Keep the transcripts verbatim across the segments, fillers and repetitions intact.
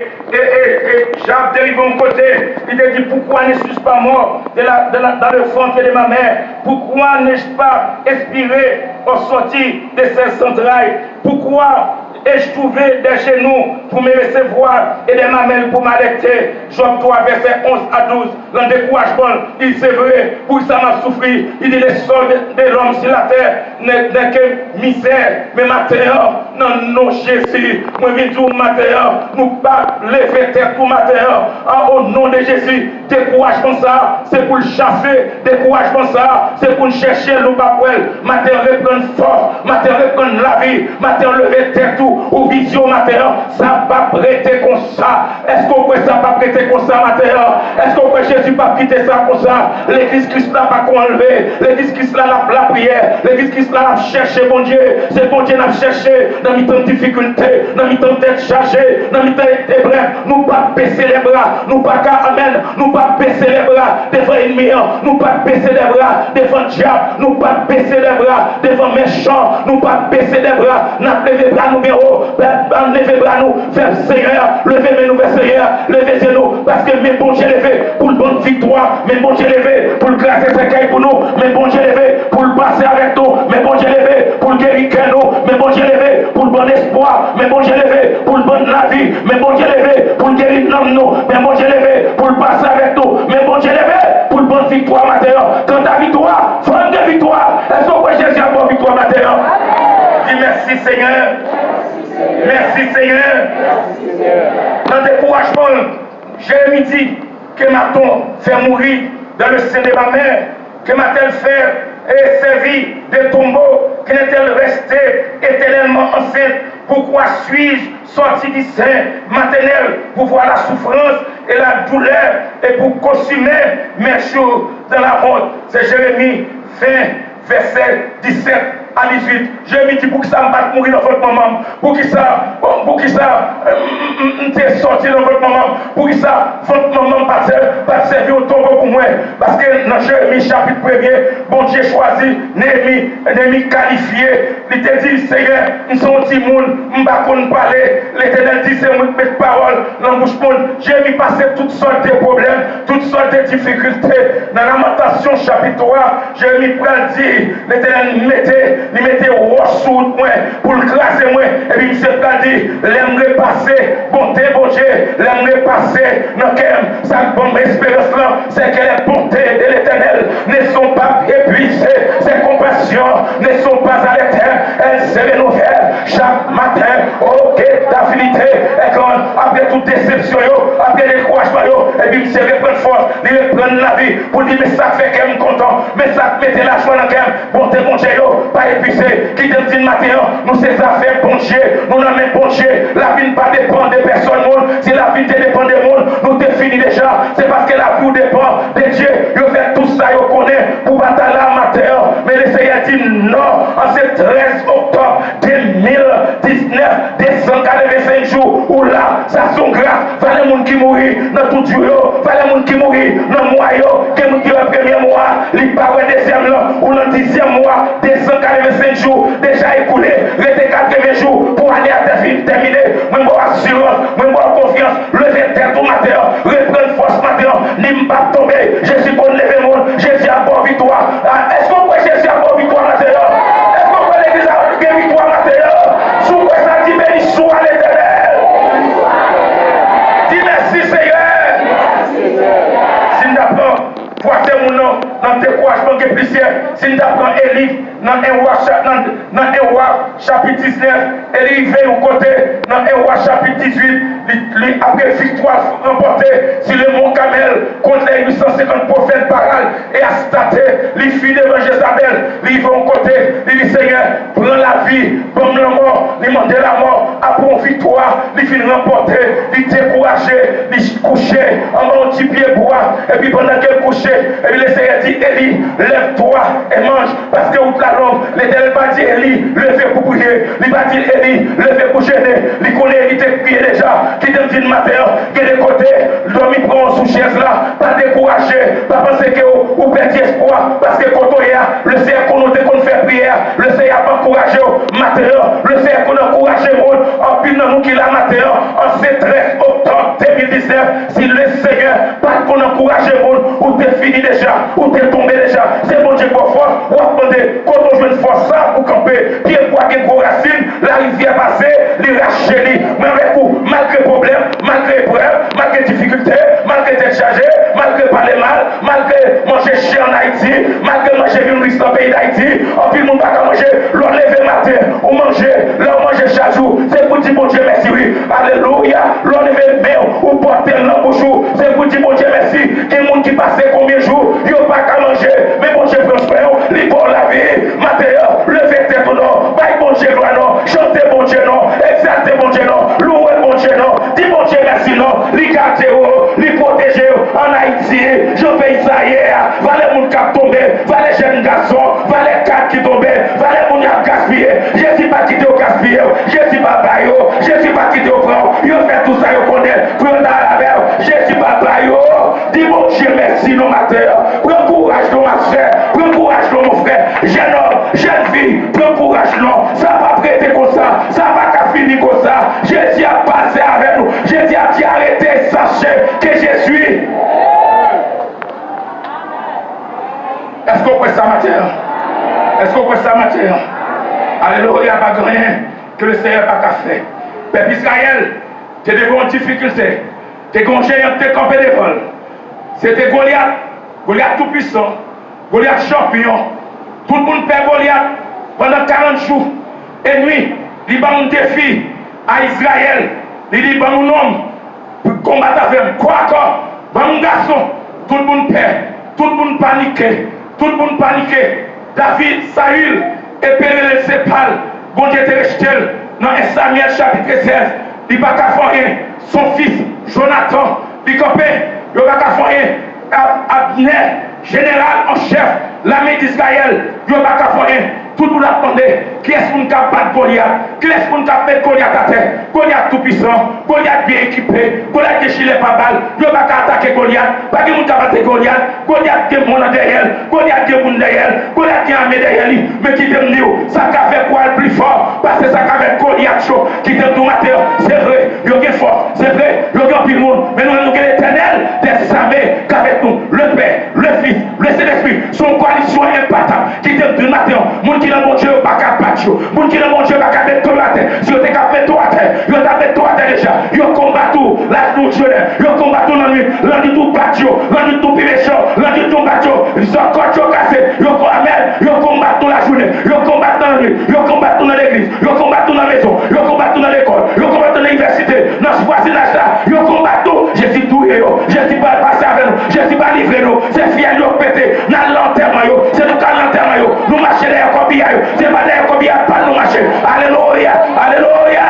Et, et, et Job est arrivé un côté, il te dit, pourquoi ne suis-je pas mort de la, de la, dans le ventre de ma mère? Pourquoi n'ai-je pas expiré au sortir de ses entrailles? Pourquoi ai-je trouvé des genoux pour me recevoir et des mamelles pour m'allaiter? Job trois, versets onze à douze. Nan dekourajman, li di, se vre, poukisa m ap soufri? Li di, le sort de, de l'homme sur la terre n'est, n'est que misère. Men maten an, nan non Jezi, mwen vin di w maten an, nou p ap leve tèt nou maten an. An, o non de Jezi, dekourajman sa a, se pou l chase. Dekourajman sa a, se pou n chèche l, nou p ap wè l. Maten an, reprann fòs. Maten an, reprann lavi. Maten an, leve tèt ou, ou vizyon maten an, sa p ap rete konsa. Èske w kwè sa p ap rete konsa maten an? Èske w kwè Jezi p ap kite sa konsa? Legliz Kris la pa ko anlve. Legliz Kris la, l ap lapriyè. Legliz Kris la, l ap chèche Bondye. Se Bondye n ap chèche nan mitan difikilte, nan mitan tèt chaje, nan mitan eprèv. Nou p ap bese lè bra. Nou pa ka, amèn, nou p ap bese lè bra devan ènmi an. Nou p ap bese lè bra devan dyab. Nou p ap bese lè bra devan mechan. Nou p ap bese lè bra. N ap leve bra nou byen wo. Ann leve bra nou vè Senyè a. Leve men nou vè Senyè a. Leve zye nou. Paske men Bondye leve pou l ban n viktwa. Men Bondye leve pou l kraze sèkèy pou nou. Men Bondye leve pou l pase avèk nou. Men Bondye leve pou l geri kè nou. Men Bondye leve pou l ban n espwa. Men Bondye leve pou l ban n lavi. Men Bondye leve pou l geri nanm nou. Men Bondye leve pou l pase avèk nou. Men Bondye leve pou l ban n viktwa maten an. Kanta viktwa, fò n gen viktwa. Èske w kwè Jezi ap ba w viktwa maten an? Di mèsi, Senyè. Mèsi, Senyè. Nan dekourajman, Jeremi di, que m'a-t-on fait mourir dans le sein de ma mère? Que m'a-t-elle fait, eh, servir de tombeau? Qu'en est-elle restée éternellement enceinte? Pourquoi suis-je sortie du sein maternel pour voir la souffrance et la douleur et pour consumer mes jours dans la honte? C'est Jérémie vingt, verset dix-sept à dix-huit. Jeremi di, poukisa m pa t mouri nan vant manman m? Poukisa, poukisa, eh, m, m, m te sòti nan vant manman m? Poukisa vant manman m pa t sè-, pa t sèvi yon tonbo pou mwen? Paske nan Jeremi chapit premye, Bondye chwazi Neyemi, Neyemi kalifye. Li te di, Senyè, m se yon timoun, m pa konn pale. Letènèl di, se mwen k met pawòl nan bouch moun. Jeremi pase tout sòt de pwoblèm, tout sòt de difikilte. Nan Lamantasyon chapit twa, Jeremi pral di, Letènèl mete, li mete wòch sou wout mwen pou l kraze mwen. Epi misye pral di, lè m repase bonte Bondye, lè m repase nan kè m, sa k ban m esperans lan, c'est que les bontés de l'Éternel ne sont pas épuisées, ses compassions ne sont pas à l'éternel, elles se renouvellent chaque matin. Oh, que ta fidélité est grande. Apre tout desepsyon yo, apre dekourajman yo, epi misye reprann fòs, li reprann lavi pou l di, men sa k fè kè m kontan, men sa k mete lajwa nan kè m, bonte Bondye yo pa epuize. Kite m di n maten an, nou se zafè Bondye, nou nan men Bondye. Lavi n pa depann de pèsòn moun. Si lavi n te depann de moun, nou te fini deja. Se paske lavi w depann de Dye, yo fè tout sa yo konnen pou batay la maten an. Men Lesenyè di non, an se trèz oktòb de mil diznèf, de san katrevensenk jou, ou la, sa se yon gras. Valè moun ki mouri nan tout jou yo, valè moun ki mouri nan mwa yo, gen moun ki wè premye mwa, li pa wè dezyèm lan, ou nan dizyèm mwa, de san katrevensenk jou deja ekoule, rete katreven jou pou ane a te fin tèmine. Mwen ba w asirans, mwen ba w konfyans, leve tèt ou maten an, reprann fòs maten an, ni m p ap tonbe, Jezi konn leve moun, Jezi ap ba w viktwa. A, èske w kwè Jezi ap ba w viktwa maten an? Èske w kwè legliz la gen viktwa maten an? Si w kwè sa, di, beni swa Letènèl. Di, mèsi Senyè. Si n ta pran twazyèm moun nan, nan dekourajman, gen plizyè. Si n ta pran Eli nan en Wa cha-, nan, nan en Wa chapit diznèf, Eli rive yon kote nan en Wa chapit dizuit, li, li apre viktwa ranpòte sou le mont Kamèl kont lè uit san senkant pwofèt Baal e Astarte, li fini devan Jezabèl, li rive yon kote, li di, Senyè, pran lavi, ban m lanmò. Li mande lanmò, apre yon viktwa, li fin ranpòte, li dekouraje, li kouche anba yon ti pye bwa, epi pandan ke l kouche, epi Lesenyè di, Eli, lève-toi et mange, paske wout la long. Letènèl pa di Eli, leve pou priye, li pa di Eli, leve pou jene, li konnen Eli te priye deja. Kite m di n maten an, gen de kote, dòmi pran w sou chèz la, pa dekouraje, pa panse ke w, ou pèdi espwa, paske kote w ye a, Lesenyè konnen w te konn fè priyè, Lesenyè ap ankouraje w maten an, Lesenyè konn ankouraje moun, anpil nan nou ki la maten an, an se trèz oktòb Si Lesenyè pa t konn ankouraje moun, ou te fini deja, ou te tonbe deja. Se Bondye k ba w fòs, w ap mande, kote w jwenn fòs sa pou w kanpe? Pyebwa gen gwo rasin, larivyè pase, li rache li. Mwen avèk ou, malgre pwoblèm, malgre eprèv, malgre difikilte, malgre tèt chaje, malgre pale mal, malgre manje chè ann Ayiti, malgre manje vin riche nan peyi Dayiti, anpil moun pa ka manje. Lè w leve maten, ou manje, lè w manje chak jou, se pou di Bondye mèsi, wi. Alelouya! Lè w leve men w, ou pote l nan bouch ou, se pou di Bondye mèsi. Gen moun ki pase konbyen jou, yo pa ka manje, men Bondye pran swen w, li ba w lavi. Maten an, leve tèt ou non, bay Bondye glwa non, chante Bondye non, egzalte Bondye non, louwe Bondye non, di Bondye mèsi non, li gade w, li pwoteje w. Ann Ayiti, jan peyi sa ye a, valè moun k ap tonbe, valè jèn gason, valè kad ki tonbe, valè moun y ap gaspiye. Jezi pa kite yo gaspiye w, Jezi pa ba yo, Jezi pa kite yo pran w. Yo fè tout sa yo konnen pou yo ta avè w. Jezi pa ba yo. Di Bondye mèsi non maten an. Pran kouraj non ma sè, pran kouraj non mon frè. Jènòm, jèn fi, pran kouraj non. Sa p ap rete konsa, sa pa ka fini konsa. Jezi ap pase avè nou. Jezi ap di arete, sache ke Jezi. Èske w kwè sa maten an? Èske w kwè sa maten an? Alelouya, pa gen anyen ke Lesenyè pa ka fè. Pèp Izrayèl te devan yon difikilte. Te gen yon jeyan ki te kanpe devan l. Se te Golyat. Golyat toupwisan. Golyat chanpyon. Tout moun pè Golyat pandan karant jou e nwit. Li ban yon defi a Izrayèl. Li di, "Ban m yon nonm pou konbat avè m. Kò a kò, ban m yon gason." Tout moun pè. Tout moun panike. Tout moun panike. David, Sayil, epe rele l se pa l. Bondye te rejte l. Nan en Samyèl chapit sèz, li pa ka fè anyen. Se yon fis, Jonatan, li kanpe, yo pa ka fè anyen. Ab-, Abnè, jeneral an chèf lame Izrayèl, yo pa ka fè anyen. Tout moun ap mande, kiyès moun k ap bat Golyat? Kiyès moun k ap met Golyat atè? Golyat toupwisan, Golyat byen ekipe, Golyat gen jilè pa bal, yo pa ka atake Golyat. Pa gen moun k ap atake Golyat. Golyat gen mòn nan dèyè l. Golyat gen moun dèyè l. Golyat gen ame dèyè li. Men kite m di w, sa k avèk ou a l pli fò pase sa k avèk Golyat yo. Kite m di w maten an, se vre, yo gen fòs. Se vre, yo gen anpil moun. Men nou menm, nou gen Letènèl dèzame k avèk nou. Le Pè, le Fis, le Sentespri. Se yon koalisyon enbatab. Kite m di w maten an, moun ki nan Bondye yo pa ka bat yo. Moun ki nan Bondye yo pa ka met do yo atè. Si yo te ka met do atè, yo t ap met do atè deja. Yo konbat ou lajounen, yo konbat ou lannwit. Lannwit ou bat yo, lannwit ou pi mechan, lannwit ou bat yo. Zòt kòt yo kase, yo kon-, amèn. Yo konbat ou lajounen, yo konbat nan lannwit, yo konbat ou nan legliz, yo konbat ou nan mezon, yo konbat ou nan lekòl, yo konbat ou nan inivèsite, nan vwazinaj la, yo konbat ou. Jezi touye yo, Jezi pral pase avè nou, Jezi pral livre nou. Se fyèl yo pete, n al nan antèman yo. Se nou k al nan antèman yo. Nou mache dèyè kòbiyay yo. Se pa dèyè kòbiyay pa nou mache. Alelouya! Alelouya!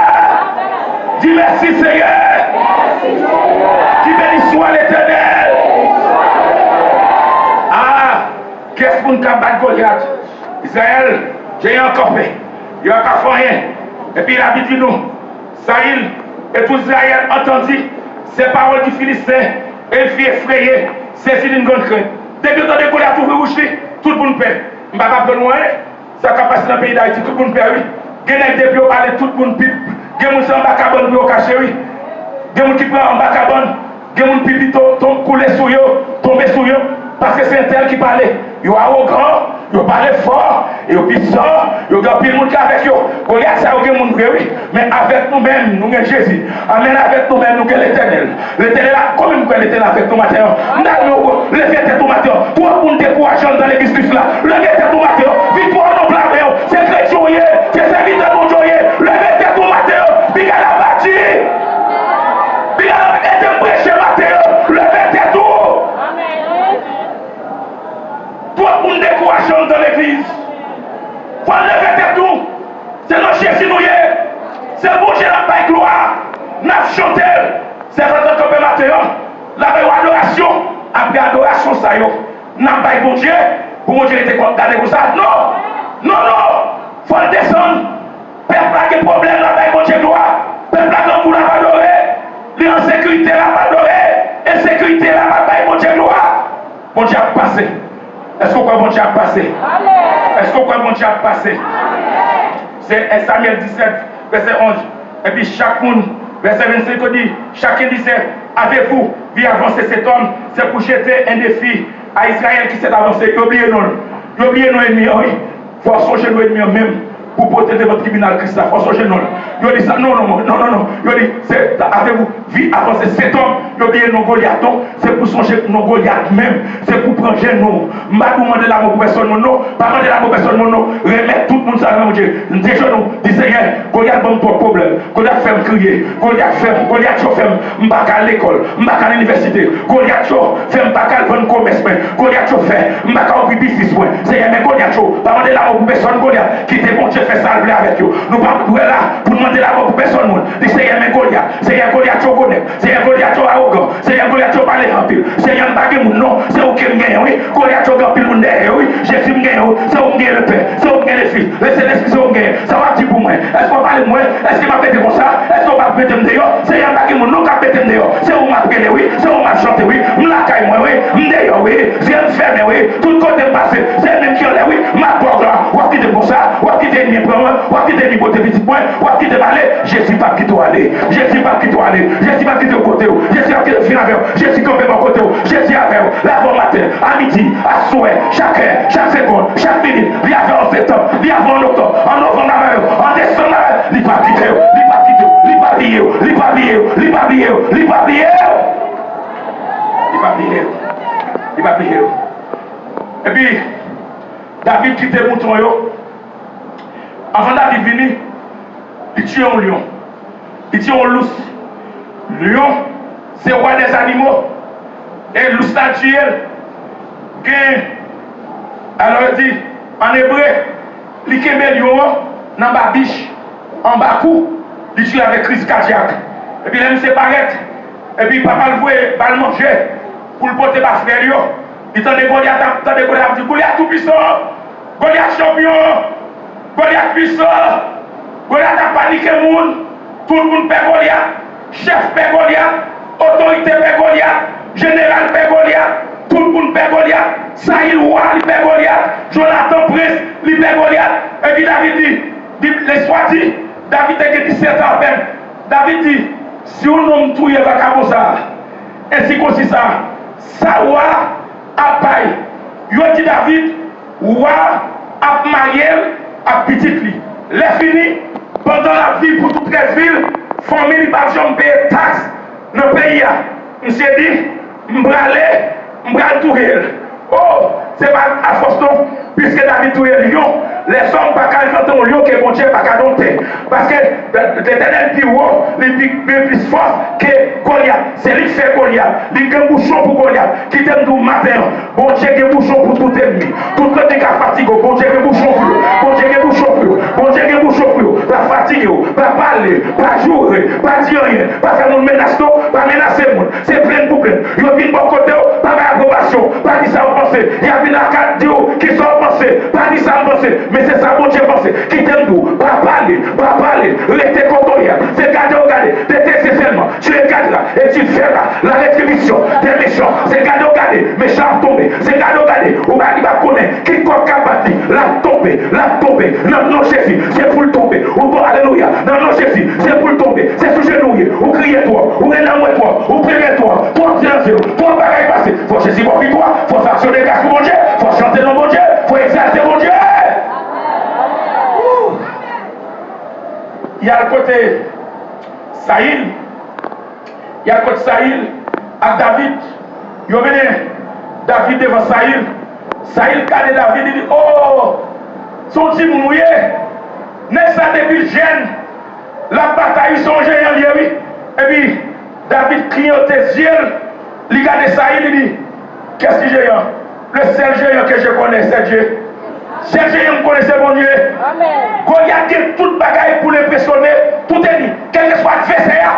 Di mèsi, Senyè! Ki beni swa Letènèl! Ah! Kiyès moun k ap bat Golyat? Izrayèl, jeyan an kanpe. Yo pa ka fè anyen. Epi Labib di nou, Sayil et tout Israël entendit ces paroles du Philistin, et il fut effrayé, saisi d'une grande crainte. Depi yo tande Golyat ouvri wouch li, tout moun pè. M pa ka aprann nou anyen. Sa k ap pase nan peyi Dayiti, tout moun pè, wi. Gen nèg, depi yo pale, tout moun pip. Gen moun se anba kabann pou yo kache, wi. Gen moun ki pran anba kabann. Gen moun pipi to-, ton-, koule sou yo, tonbe sou yo. Paske se entèl ki pale. Yo awogan, yo pale fò, yo pwisan, yo gen anpil moun ki avèk yo. Golyat sa yo gen moun vre, wi. Men avèk nou menm, nou gen Jezi. Amèn, avèk nou menm, nou gen Letènèl. Letènèl ap, konbyen m kwè Letènèl avèk nou maten an? M ta renmen w leve tèt ou maten an. Twòp moun dekouraje anndan legliz Kris la. Leve tèt ou maten an. Viktwa w nan pla men w. Se kretyen w ye. Se sèvitè Bondye w ye. Leve tèt ou maten an. Piga la bati. Piga la bati. Ede m preche maten an. Leve tèt ou. Twòp moun dekouraje anndan legliz. Fò n leve tèt nou. Se nan Jezi nou ye. Se Bondye n ap bay glwa. N ap chante l. Sèvant lan kanpe maten an, l ap bay yo adorasyon. Apre adorasyon sa yo, n ap bay Bondye, pou Bondye rete kon-, gade konsa? Non! Non, non! Fò l desann. Pèp la gen pwoblèm, l ap bay Bondye glwa. Pèp la grangou, l ap adore. Li an sekirite, l ap adore. Ensekirite, l ap bay Bondye glwa. Bondye ap pase. Èske w kwè Bondye ap pase? Èske w kwè Bondye ap pase? Se en Samyèl disèt, vèsè onz. Epi chak moun, vèsè vennsenk yo di, chacun disait, Avez-vous vu avancer cet homme? C'est pour jeter un défi à Israël qui s'est avancé. Yo bliye non l. Yo bliye non ènmi an, wi. Fò w sonje non ènmi an menm pou pote devan tribinal Kris la. Fò w sonje non l. Yo di sa, non, non, non, non, non, non. Yo di, se, avez-vous vu avancer cet homme? Yo bliye non Golyat, non. Se pou sonje non Golyat menm. Se pou pran je non. M pa di w mande lamò pou pèsonn moun, non. Pa mande lamò pèsonn moun, non. Remèt tout moun sa nan men Bondye. Dejenou, di, Senyè, Golyat ban m twòp pwoblèm. Golyat fè m kriye. Golyat fè m, Golyat yo fè m, m pa ka al lekòl, m pa ka al inivèsite. Golyat yo fè m pa ka al vann komès mwen. Golyat yo fè m pa ka ouvri biznis mwen. Senyè, men Golyat yo, pa mande lamò pou pèsonn Golyat. Kite Bondye fè sa l vle avèk yo. Nou pa dwe la pou n mande lamò pou pèsonn moun. Di, Senyè, men Golyat. Senyè, Golyat yo onèt. Senyè, Golyat yo awogan. Senyè, Golyat yo pale anpil. Senyè, m pa gen moun, non. Se ou ke m genyen, wi. Golyat yo gen anpil moun dèyè yo, wi. Jezi, m genyen ou. Se ou m genyen, Lepè. Se ou m genyen, Lefis. Leselès, se ou m genyen. Sa w ap di pou mwen? Èske w ap pale pou mwen? Èske m ap rete konsa? Èske w p ap mete m deyò? Seyè, m pa gen moun, non, k ap mete m deyò. Se ou m ap rele, wi. Se ou m ap chante, wi. M lakay mwen, wi. M deyò, wi. Zye m fèmen, wi. Tout kote m pase, se menm ki anlè, wi. M ap ba w glwa. W ap kite m konsa. W ap kite ènmi an pran mwen. W ap kite ènmi pote pitit mwen. W ap kite m ale. Jezi p ap kite w ale. Jezi p ap kite w ale. Jezi p ap kite w kote w. Jezi p ap kite w fin avè w. Jezi kanpe bò kote w. Jezi avè w. Lave w maten, a midi, aswè, chak è, chak segonn, chak minit. Li avè w an septanm. Li avè w an oktòb. An novanm, l avè w. An desanm, l avè w. Li p ap kite w. Li p ap kite w. Li p ap bliye w. Li p ap bliye w. Li p ap bliye w. Li p ap bliye w. Li p ap bliye w. Li p ap bliye w. Epi, David kite mouton yo. Anvan David vini, li tiye yon lyon. Li tiye yon lous. Lyon se wa dèzanimo. E lous la tiye l. Gen, alò yo di, an ebre, li kenbe lyon an nan babich, anba kou, li tiye avèk kriz kadyak. Epi lè misye parèt, epi papa l voye ba l manje pou l pote ba frè l yo, li tande Golyat ap, tande Golyat ap di, Golyat toupisan! Golyat chanpyon! Golyat pwisan! Golyat ap panike moun! Tout moun pè Golyat! Chèf pè Golyat! Otorite pè Golyat! Jeneral pè Golyat! Tout moun pè Golyat! Sayil wa li pè Golyat! Jonatan prens li pè Golyat! Epi David di, Bib, listwa di, David te gen disèt an apèn. David di, si yon nonm touye vakabon sa a, ensi konsi sa, sa wa a ap bay. Yo di David, wa ap marye l ak pitit li. Lè fini, pandan l ap viv pou tout rès vi l, fanmi li p ap janm peye taks nan peyi a. Misye di, m prale, m pral touye l. O, se pa afòs non, piske David touye lyon. Lèzòm pa ka enfante yon lyon ke Bondye pa ka donte. Paske Letènèl pi wo, li pi, li plis fò ke Golyat. Se li k fè Golyat. Li gen bouchon pou Golyat. Kite m di w maten an, Bondye gen bouchon pou tout ènmi. Tout lòt ki ka fatige w, Bondye gen bouchon pou yo. Bondye gen bouchon pou yo. Bondye gen bouchon pou yo. Pa fatige w. Pa pale. Pa joure. Pa di anyen. Pa fè moun menas non. Pa menase moun. Se plenn pou plenn. Yo vin bò kote w, pa bay apwobasyon, pa di sa yo panse. Y ap vin lakay di w kisa w panse, pa di sa m panse, men se sa Bondye panse. Kite m di w, pa pale, pa pale, rete kote w ye a. Se gade w gade, deteste sèlman. Tu regarderas et tu verras la rétribution des méchants. Se gade w gade, mechan ap tonbe. Se gade w gade, ou pa, li pa konnen ki kòk k ap bat li. L ap tonbe, l ap tonbe. Nan non Jezi, se pou l tonbe. Ou bon, alelouya. Nan non Jezi, se pou l tonbe. Se sou jenou w ye. Ou kriye twòp. Ou gen lanmou twòp. Ou plere twòp. Twòp jan se yo. Twòp bagay pase. Fò Jezi ba w viktwa. Fò w fè aksyon de gras pou Bondye. Fò w chante non Bondye. Fò w egzalte Bondye. Wou! Y al kote Sayil. Y al kote Sayil ak David. Yo mennen David devan Sayil. Sayil gade David, li di, o, se yon timoun ou ye. Nèg sa depi l jèn, l ap batay, wi, se yon jeyan l ye, wi. Epi David kliyote zye l, li gade Sayil, li di, qu'est-ce qui géant? Le seul géant que je connais, c'est Dieu. Sèl jeyan m konnen, se Bondye. Golyat gen tout bagay pou l enpresyone tout ènmi. Kèlkeswa advèsè a,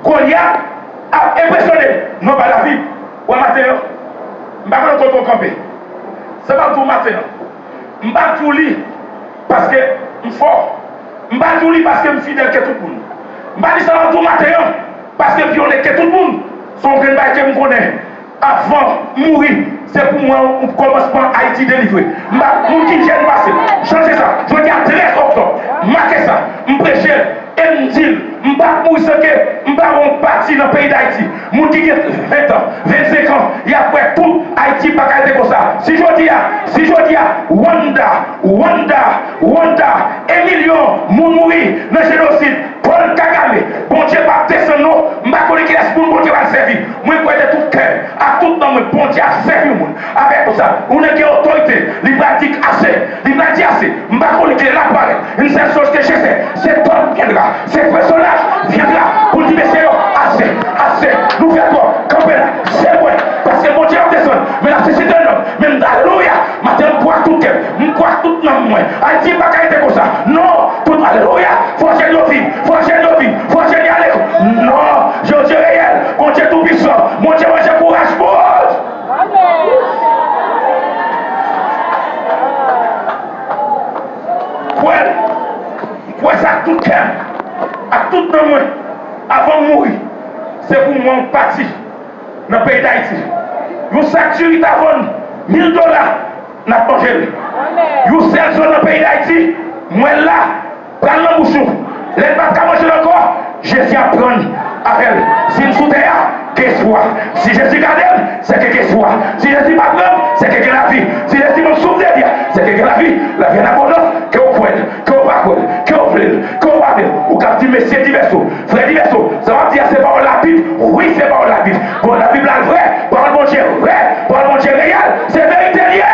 Golyat ap enpresyone l. Non, pa David. Wè maten an, m pa konnen kote w kanpe. Sa m ap di w maten an, m pa di w li paske m fò. M pa di w li paske m fidèl ke tout moun. M pa di sa m ap di w maten an paske m pi onèt ke tout moun. Se yon grenn bagay ke m konnen. Avan m mouri, se pou mwen yon kòmansman Ayiti delivre. M pa moun ki jèn pase. Chanje sa. Jodi a trèz oktòb. Make sa. M preche l e m di l. M p ap mouri san ke m pa wè yon pati nan peyi Dayiti. Moun ki gen ven tan, vennsenk an, y ap wè tout Ayiti pa ka rete konsa. Si jodi a, si jodi a, Rwanda, Rwanda, Rwanda, en milyon moun mouri nan jenosid Paul Kagame, Bondye p ap desann non. M pa konnen kilès moun Bondye pral sèvi. Mwen kwè de tout kè m, ak tout nanm mwen, Bondye ap sèvi yon moun. Avèk konsa, ou nèg gen otorite, li pral di ase, li pral di ase. M pa konnen kilè l ap parèt. Une seule chose que je sais, cet homme viendra, ce personnage viendra pou l di mesye yo, ase, ase, nou fè twòp, kanpe la, se mwen, paske Bondye ap desann, men l ap sisite yon nonm, men alelouya, maten m kwè ak tout kè m, m kwè ak tout nanm mwen, Ayiti pa ka rete konsa, non, tout alelouya, fò jèn yo viv, fò jèn yo viv, fò jèn yo ale, non, Bondye reyèl, Bondye toupisan, Bondye manje kouraj, Bondye! Kwè l. M kwè sa ak tout kè m, ak tout nanm mwen, avan m mouri, se pou m wè yon pati nan peyi Dayiti. Yon sak diri ta vann mil dola, n ap manje l. Yon sèl zòn nan peyi Dayiti, m wè l la, pral nan bouch ou. Lè l p ap ka manje l ankò, Jezi ap pran l avè l. Si m sou tè a, gen espwa. Si Jezi gade m, se ke gen espwa. Si Jezi pa pran m, se ke gen lavi. Si Jezi ban m souf de vi a, se ke gen lavi. Lavi an abondans, ke w kwè l, ke w pa kwè l, ke w vle l, ke w pa vle l. Ou k ap di mesye Divèso, frè Divèso, sa w ap di a se pawòl Labib? Wi, se pawòl Labib. Pawòl Labib la vrè, pawòl Bondye vrè, pawòl Bondye reyèl, se verite l ye.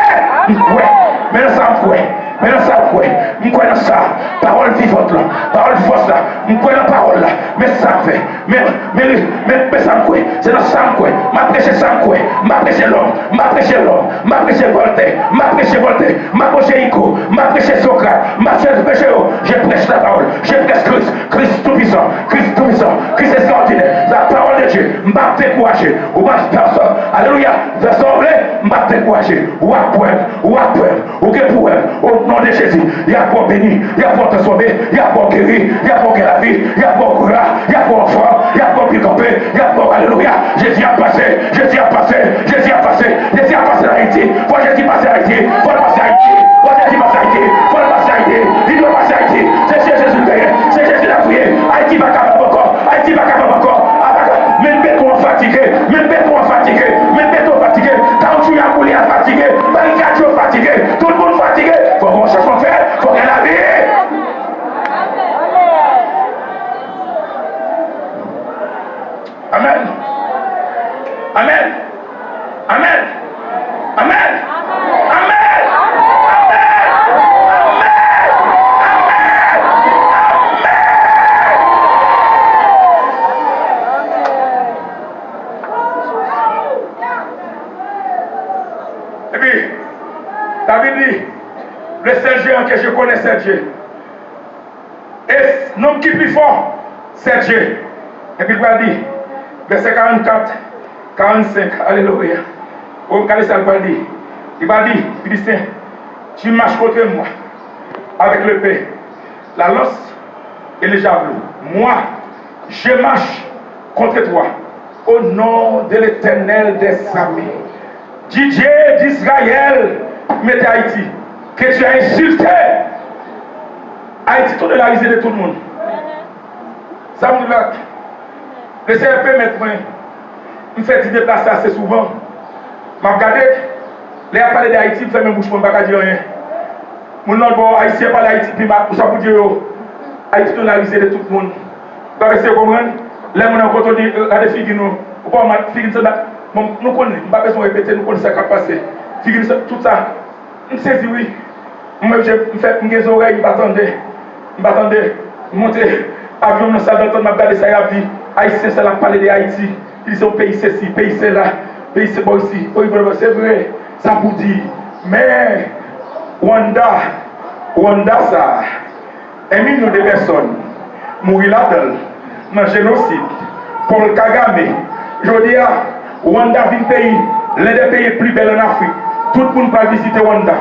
M kwè. Men nan sa m kwè. Men nan sa m kwè. M kwè nan sa. Pawòl vivant lan. Pawòl vivant la. M kwè nan pawòl la. Men sa m fè. Men, men, men, men sa m kwè. Se nan sa m kwè. M ap preche sa m kwè. M ap preche lòm. M ap preche lòm. M ap preche Vòltè. M ap preche Vòltè. M ap preche Igo. M ap preche Sokrat. M ap preche yo. Je prêche la parole. Je prêche Christ. Christ tout-puissant. Christ tout-puissant. Christ extraordinaire. La parole de Dieu. M p ap dekouraje. Ou pa pèsòn. Alelouya. Fè sa w vle. M p ap dekouraje. W ap wè m. W ap wè m. Ou gen pou wè m. O non de Jezi, y ap wè w beni, y ap wè w transfòme, y ap wè w geri, y ap wè w gen lavi, y ap wè w gwa, y ap wè w anfòm, y ap wè w byen kanpe, y ap wè w alelouya. Jezi ap pase, Jezi ap pase, Jezi ap pase, Jezi ap pase nan Ayiti. Fò Jezi pase Ayiti, fò l pase Ayiti, fò Jezi pase Ayiti, fò l pase Ayiti, li dwe pase Ayiti. Se Jezi l genyen, se Jezi l ap priye. Ayiti pa kapab ankò. Ayiti pa kapab ankò. A pa ka. Men beton an fatige. Men beton an fatige. Men beton an fatige. Kawoutchou y ap boule a fatige. Barikad yo fatige. Tout moun fatige. Fò gen yon chanjman fèt. Fò gen lavi. Amèn. Amèn. Amèn. Amèn. Amèn. Amèn. Epi, David di, le seul géant que je connais, c'est Dieu. E nonm ki pi fò, se Dye. Epi l pral di, vèsè karannkat, karannsenk, alelouya. O, gade sa l pral di. Li pral di, Filistin, tu marches contre moi avec l'épée, la lance et le javelot. Moi, je marche contre toi au nom de l'Éternel des armées. Didier d'Israël mete Ayiti, que tu as insulté. Ayiti tounen la rizye de tout moun. Sa m di la, le Senyè pèmèt mwen, m fè ti deplase ase souvan. M ap gade, lè y ap pale de Ayiti, m fèmen bouch mwen, m pa ka di anyen. Moun lòt bò, Ayisyen pale Ayiti pi mal, sa pou di yo, Ayiti tounen la rizye de tout moun. Ou pa eseye konprann? Lè moun nan kote w di, gade figi nou. Ou pa wè figi n sanble. Bon, nou konnen, m pa bezwen repete, nou konnen sa k ap pase. Figi n sanble, tout sa. M sezi wi. Mwen menm, je, m fè, m gen zòrèy, m pa tande. M pa tande. M monte avyon m nan sal dantant, m ap gade sa y ap di. Ayisyen sa l ap pale de Ayiti. Li se yon peyi sesi, peyi sela, peyi se bò isi. Wi, vre, vre, se vre. Sa pou di. Men, Rwanda, Rwanda sa a. En milyon de pèsòn mouri ladan l nan jenosid Paul Kagame. Jodi a, Rwanda vin peyi, l'un des pays les plus belles en Afrique. Tout moun pral vizite Rwanda.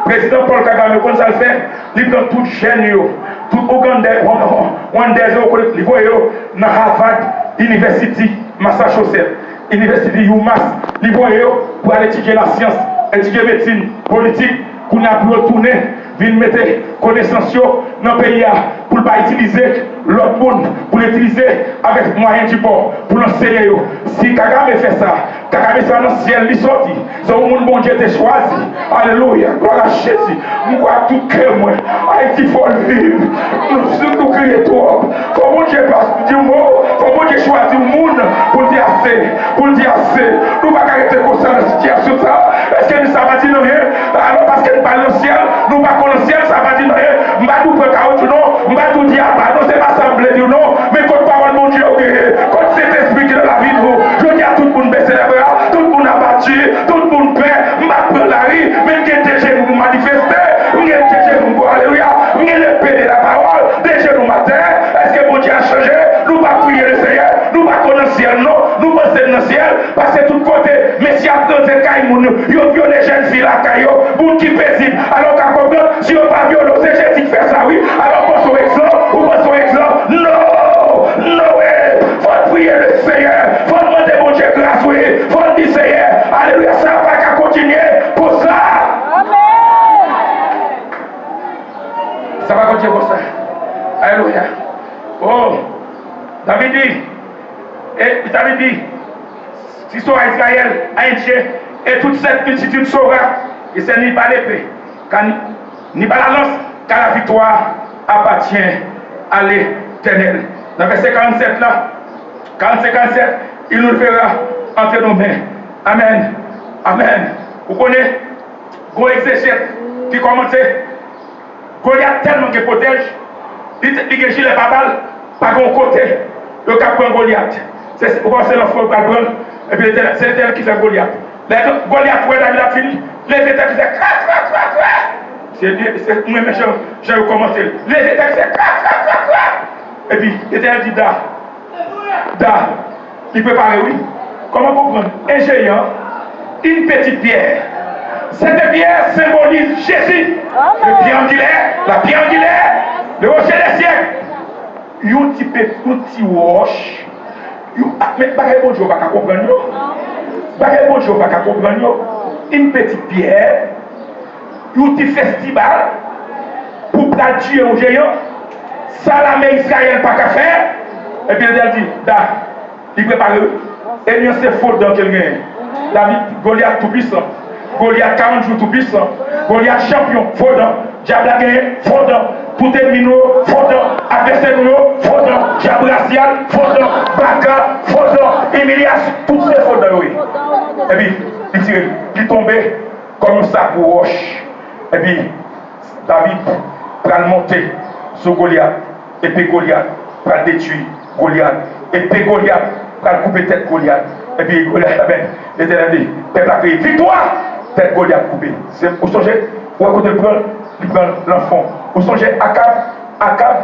Prezidan Paul Kagame, ou konn sa l fè? Li pran tout jèn yo, tout Ougandè, Rwandèz yo, li voye yo nan Harvard University, Massachusetts. Inivèsite UMass, li voye yo pou al etidye lasyans, etidye medsin, politik, kounye a pou yo tounen, vin mete konesans yo nan peyi a. pou l pa itilize lòt moun, pou l itilize avèk mwayen di bò pou l anseye yo. Si Kagame fè sa, Kagame se pa nan syèl li sòti. Se yon moun Bondye te chwazi. Alelouya. Glwa a Jezi. M kwè ak tout kè mwen. Ayiti fò l viv. Nou, nou kriye twòp. Fò Bondye pa di yon mo. Fò Bondye chwazi yon moun pou l di ase. Pou l di ase. Nou pa ka rete konsa nan sitiyasyon sa. Èske sa pa di nou anyen? Alò, paske n pa nan syèl, nou pa konn nan syèl, sa pa di nou anyen. M pa di w pran kawoutchou non. M pa di w di apa non. Se pa sa m vle di w non. Men kot pawòl Bondye yo genyen? Kot Sentespri ki nan lavi nou? Jodi a, tout moun bese lèbra, tout moun abati, tout moun pè. M pa pran lari, men m gen de jenou pou m manifeste. M gen de jenou pou, alelouya. M gen lepe de lapawòl, de jenou m atè. Èske Bondye a chanje? Nou pa priye Leseyè, nou pa konn nan syèl non. Nou panse n nan syèl, paske tout kote, mesye ap rantre kay moun, yo vyole jèn fi lakay yo, moun ki pezib. Alò, w ka konprann, si yo pa vyole w, se Jezi k fè sa, wi. Alò, panse w egzanp, ou panse w egzanp. No! No way! Fò n priye Leseyè, fò n mande Bondye gras, wi. Fò n di, Seyè, alelouya, sa pa ka kontinye konsa. Sa pa kontinye konsa. Alelouya. Oh, David di, e, David di, si Sora Israël a un Dieu, et toute cette multitude saura que c'est ni par l'épée, car ni, ni par la lance, car la victoire appartient à l'Éternel. Nan vèsè karannsèt la, karannsèt, karannsèt, il nous fera entre nos mains. Amen. Amen. Ou konnen, gon egzejèt ki kòmante, Golyat tèlman gen pwotèj, li, li gen jilè pa bal, pa gen yon kote yo ka pran Golyat. Se, ou panse nan fon yo pral pran l, epi Letènèl, se Letènèl ki fè Golyat. Lè Golyat wè David ap vini, leve tèt li fè kra, kra, kra, kra. Se, se, mwen menm jan, jan yo kòmante l. Leve tèt li fè kra, kra, kra, kra. Epi Letènèl di Da, Da, li prepare wi. Kòman konprann? Un géant, une petite pierre. Cette pierre symbolise Jésus. Le pierre angulaire, la pierre angulaire, le rocher des siècles. Yon ti pe, yon ti wòch. Yon, ah, men bagay Bondye w pa ka konprann yo. Bagay Bondye w pa ka konprann yo. Une petite pierre. Yon ti festibal pou pral tiye yon jeyan. Sa lame Izrayèl pa ka fè. Epi Letènèl di, Da, li prepare wi. Enmi an se fo dan ke l genyen. David, Golyat tou pwisan. Golyat karant jou tou pwisan. Golyat chanpyon, fo dan. Dyab la genyen, fo dan. Tout enmi nou yo, fo dan. Advèsè nou yo, fo dan. Dyab rasyal, fo dan. Baka, fo dan. Imilyasyon, tout se fo dan yo ye. Epi, li tire, li tonbe kòm yon sak gwo wòch. Epi, David pral monte sou Golyat, epi Golyat pral detwi Golyat, epi Golyat pral koupe tèt Golyat, epi Golyat, amèn. Letènèl di, pèp la kriye, viktwa! Tèt Golyat koupe. Se, ou sonje, ou wè kote l pran l, li pran l nan fon. Ou sonje Akab, Akab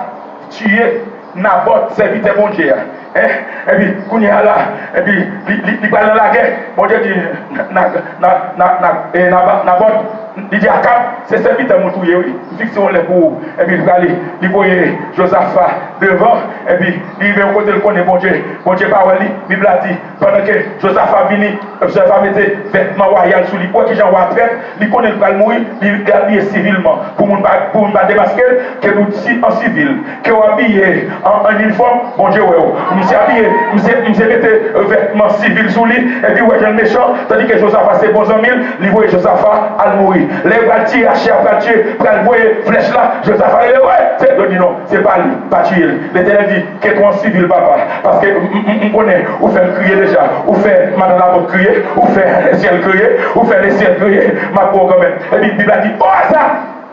tiye Nabòt, sèvitè Bondye a. Hein? Epi, kounye a la, epi, li, li, li pral nan lagè. Bondye di, na, na, na, na, eh, Naba-, Nabòt, li di Akab, se sèvitè mwen touye, wi. M fikse yon lè pou ou. Epi, li prale, li voye Jozafa devan. Epi, li rive yon kote l konnen Bondye. Bondye pa wè li. Bib la di, pandan ke Jozafa vini, Jozafa mete vètman wayal sou li. Ou wè kijan wa trèt? Li konnen l pral mouri, li, li abiye sivilman. Pou moun pa, pou moun pa demaske l, ke nou di an sivil, ke w abiye an, an inifòm, Bondye wè w. Misye abiye, misye, misye mete, euh, vètman sivil sou li, epi w wè jan l mechan, tandike Jozafa se bon zanmi l, li voye Jozafa al mouri. Lè yo pral tiye, Achi a pral tiye, pral voye flèch la, Jozafa rele, wè, se, yo di non, se pa li, pa tiye l. Letènèl di, kite w an sivil, papa, paske m, m, m, m konnen, ou fè m kriye deja, ou fè madan Labòt kriye, ou fè lesyèl kriye, ou fè lesyèl kriye, m ap pran w kanmenm. Epi Bib la di, o aza!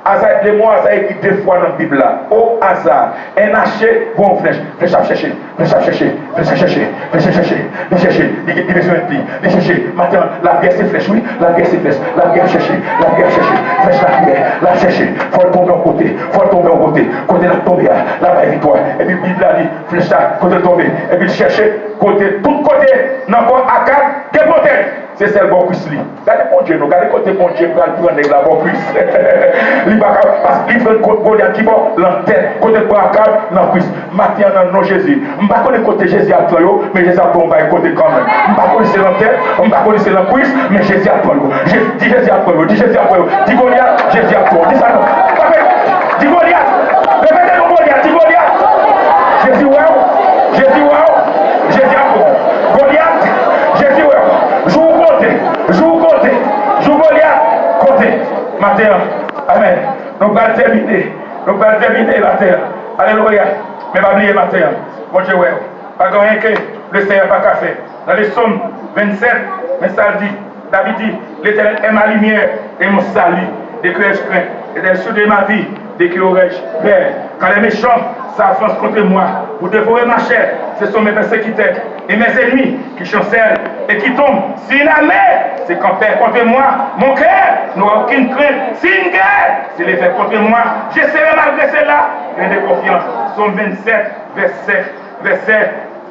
Aza, le mo aza ekri de fwa nan Bib la. O aza, N H E, gon flèch. Flèch ap chèche, flèch ap chèche, flèch ap chèche, flèch ap chèche. Li chèche, li, li bezwen li. Li chèche. Maten an, lapriyè se flèch, wi. Lapriyè se flèch. Lapriyè ap chèche, lapriyè ap chèche. Flèch lapriyè, l ap chèche. Fò l tonbe yon kote, fò l tonbe yon kote. Kote l ap tonbe a, l ap bay viktwa. Epi Bib la di, flèch la, kote l tonbe. Epi l chèche, kote, tout kote, nan kò Akab, gen pwotèj. Se sèl bò kwis li. Gade Bondye non, gade kote Bondye pral pran nèg la bò kwis. Li pa ka, paske li pran Go-, Golyat ki bò? Nan tèt. Kote l pran Akab? Nan kwis. Maten an nan non Jezi. M pa konnen kote Jezi ap pran yo, men Jezi ap pran yon bagay kote kanmenm. M pa konnen se nan tèt, m pa konnen se nan kwis, men Jezi ap pran yo. Je-, di Jezi ap pran yo, di Jezi ap pran yo. Di Golyat, Jezi ap pran yo. Di sa non. Di Golyat. Repete non Golyat, di Golyat. Jezi wè w. Jezi wè w. Jezi ap wè w. Golyat, Jezi wè w. Jou w konte. Jou w konte. Jou Golyat konte. Maten an. Amèn. Nou pral tèmine. Nou pral tèmine maten an. Alelouya. Men pa bliye maten an. Bondye wè w. Pa gen anyen ke Lesenyè pa ka fè. Nan le Sòm vennsèt, men sa l di, David di, L'Éternel est ma lumière et mon salut. De qui ai-je crainte? L'Éternel est sourd de ma vie. De qui aurais-je peur? Quand les méchants s'avancent contre moi pour dévorer ma chair, ce sont mes persécuteurs et mes ennemis qui chancellent et qui tombent. Si une armée se campait contre moi, mon cœur n'aura aucune crainte. Si une guerre se levait contre moi, je serai malgré cela plein de confiance. Psaume vingt-sept, verset, verset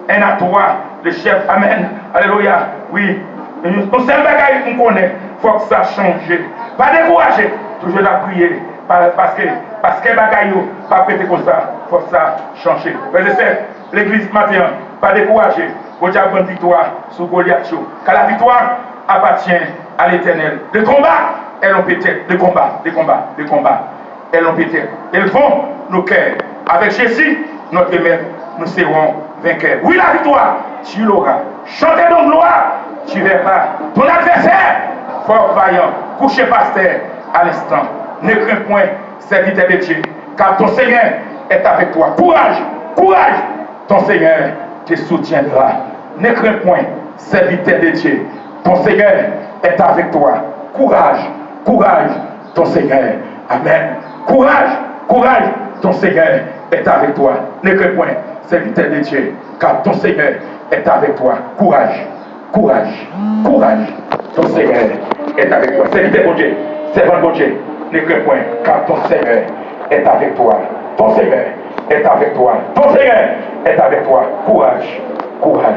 un à trois. Le chef, amen. Alelouya. Wi. Yon sèl bagay m konnen, fòk sa chanje. Pa dekouraje, toujou la priye. Pa- Paske, paske bagay yo pa prete konsa, fòk sa chanje. Frè e sè, legliz maten an, pa dekouraje. Bondye ap ban viktwa sou Golyat yo. Car la victoire appartient à l'Éternel. Le combat est long peut-être, le combat, le combat, le combat est long peut-être. Élevons nos cœurs. Avec Jésus, notre maître, nous serons vainqueurs. Oui, la victoire, tu l'auras. Chantez donc gloire, tu verras. Ton adversaire, fort vaillant, couché par terre à l'instant. Ne crains point, serviteur de Dieu, car ton Seigneur est avec toi. Courage, courage, ton Seigneur te soutiendra. Ne crains point, serviteur de Dieu, ton Seigneur est avec toi. Courage, courage, ton Seigneur. Amen. Courage, courage, ton Seigneur est avec toi. Ne crains point, serviteur de Dieu, car ton Seigneur est avec toi. Courage, courage, courage, ton Seigneur est avec toi. Serviteur Bondye, sèvant Bondye, ne crains point, car ton Seigneur est avec toi. Ton Seigneur est avec toi. Ton Seigneur est avec toi. Courage, courage.